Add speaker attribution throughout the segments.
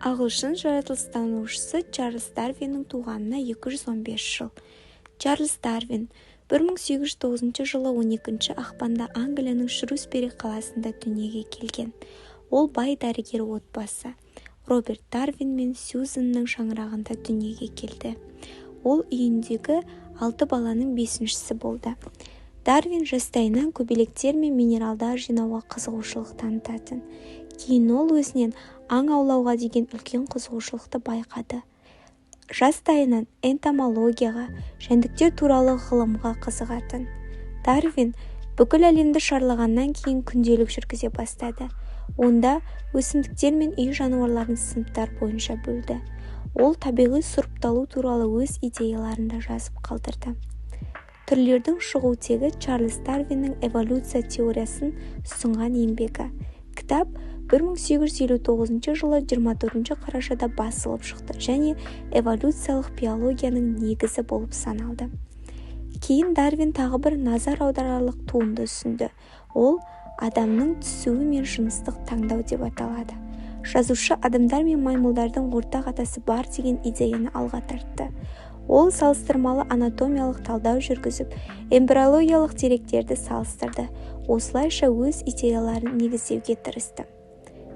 Speaker 1: Ағылшын жаратылыстанушысы Чарльз Дарвиннің туғанына 215 жыл. Чарльз Дарвин 1809 жылы 12 ақпанда Англияның Шрусбери қаласында дүниеге келген. Ол бай дәрігер отбасы Роберт Дарвин мен Сьюзеннің шаңырағында дүниеге келді. Ол үйіндегі алты баланың бесіншісі болды. Дарвин жастайынан көбелектер мен минералдар жинауға қызығушылық танытатын. Кейін ол өзінен аң аулауға деген үлкен қызығушылықты байқады. Жастайынан энтомологияға, жәндіктер туралы ғылымға қызығатын. Дарвин бүкіл әлемді шарлағаннан кейін күнделік жүргізе бастады. Онда өсімдіктер мен үй жануарларын сыныптар бойынша бөлді. Ол табиғи сұрыпталу туралы өз идеяларын да жазып қалдырды. Түрлердің шығу тегі — Чарльз Дарвиннің эволюция теориясын ұсынған еңбегі. Кітап 1859 жылы 24 қарашада басылып шықты және эволюциялық биологияның негізі болып саналды. Кейін Дарвин тағы бір назар аударарлық туынды ұсынды. Ол «Адамның түсуі мен жыныстық таңдау» деп аталады. Жазушы адамдар мен маймылдардың ортақ атасы бар деген идеяны алға тартты. Ол салыстырмалы анатомиялық талдау жүргізіп, эмбриологиялық деректерді салыстырды. Осылайша өз идеяларын негіздеуге тырысты.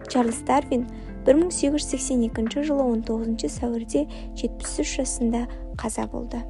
Speaker 1: Чарльз Дарвин 1882 жылы 19 сәуірде 73 жасында қаза болды.